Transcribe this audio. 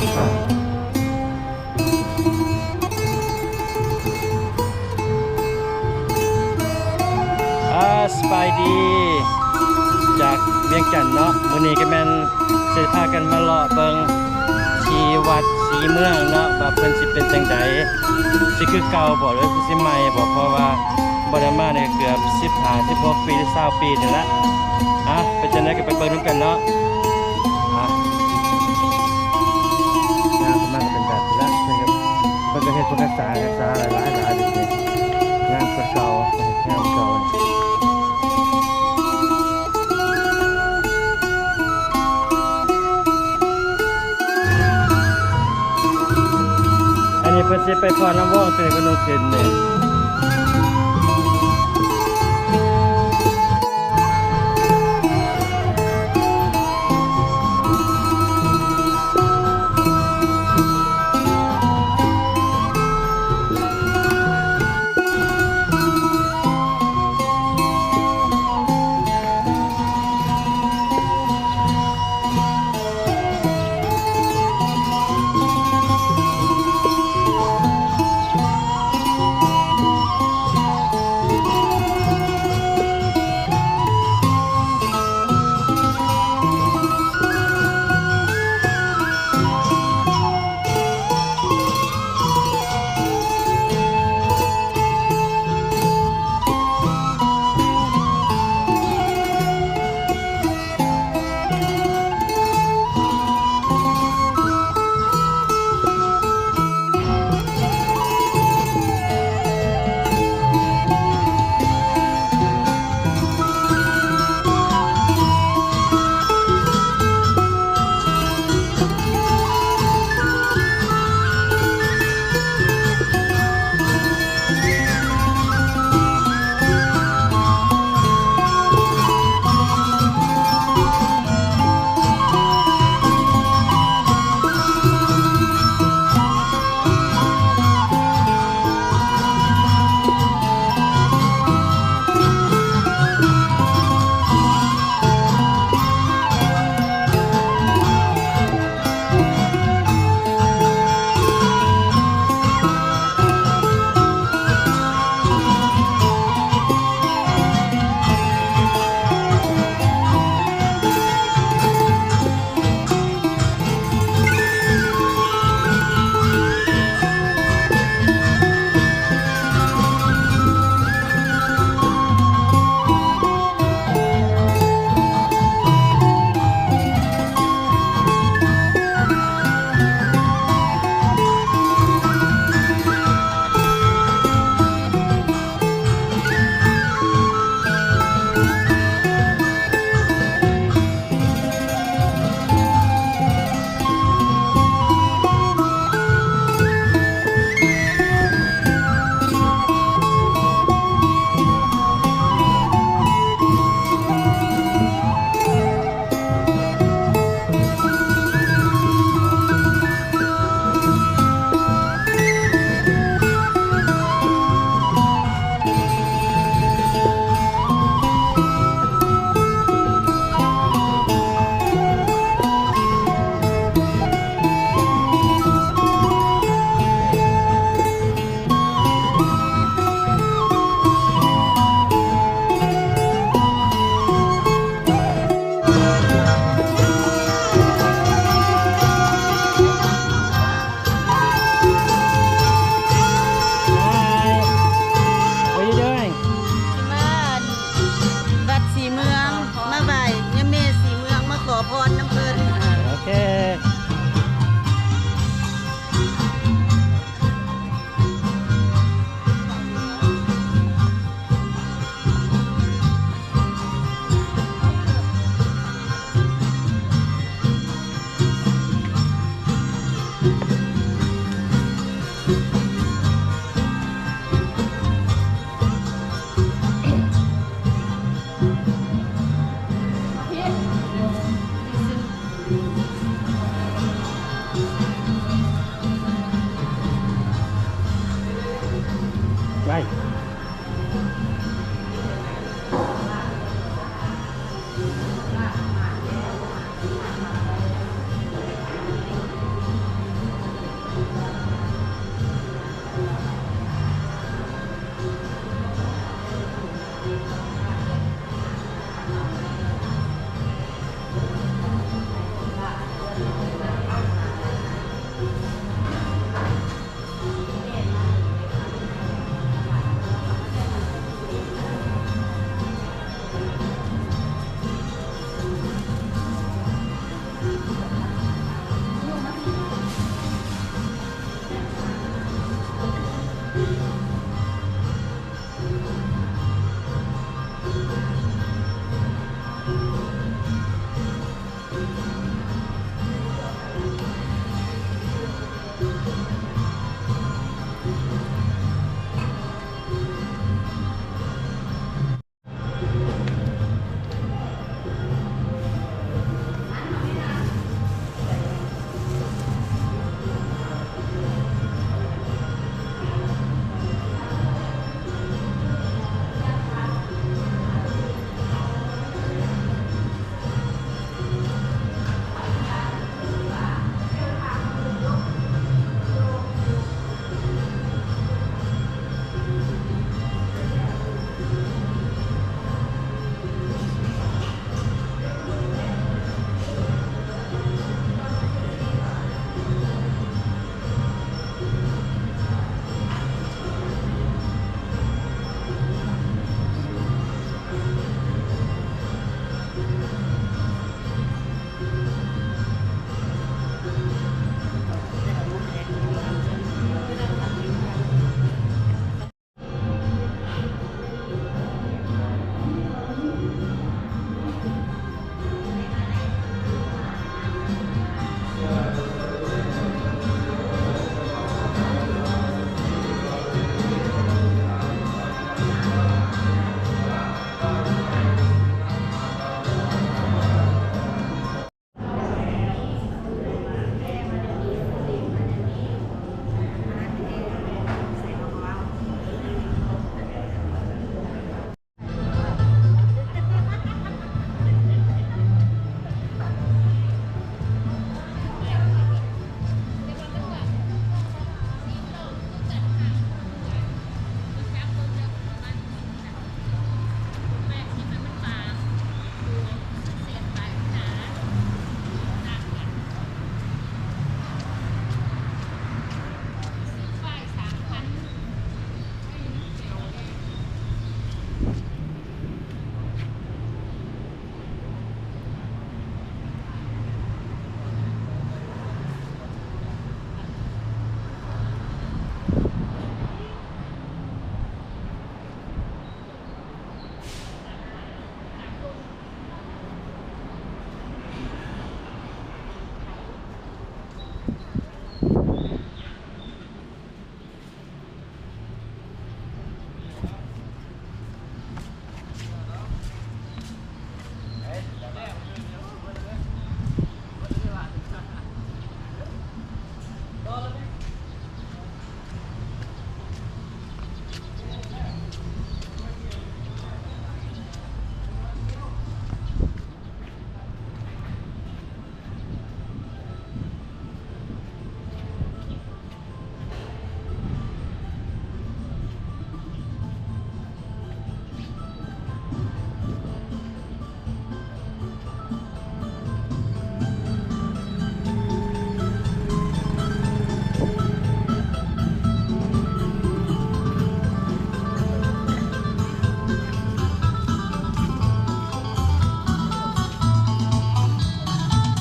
ອ່າ ສະບາຍດີ ຈາກວຽງຈັນເນາະ. ມື້ນີ້ກໍແມ່ນຊິພາກັນມາເລາະເບິ່ງທີ່ວັດສີເມືອງເນາະ ວ່າເພິ່ນຊິເປັນຈັ່ງໃດ ຊິຄືເກົ່າບໍ່ ຫຼືຊິໃໝ່ບໍ່ ເພາະວ່າບໍ່ໄດ້ມານີ້ເກືອບສິບຫ້າ ສິບຫົກປີ ຫຼື ຊາວປີນີ້ລະ. ອ່ະ ເປັນຈັ່ງໃດກໍໄປເບິ່ງນຳກັນເນາະ. ອ່ະ ງາມຂຶ້ນມາກໍເປັນແບບນີ້ລະ ເພິ່ນກໍ ເພິ່ນກໍເຮັດ ເພິ່ນກໍສ້າງ ສ້າງຫຼາຍໆ ແບບນີ້ ງາມກວ່າເກົ່າ ງາມກວ່າເກົ່າ. ອັນນີ້ເພິ່ນຊິໄປຟ້ອນນ້ຳວອງ ຕົວນີ້ເພິ່ນຕ້ອງຂຶ້ນນີ້. Hi. What are you doing? ມາວັດສີເມືອງ ມາໄຫວ້ຍາແມ່ສີເມືອງ ມາຂໍພອນນຳເພິ່ນ. ໂອເຄ. ໄປ.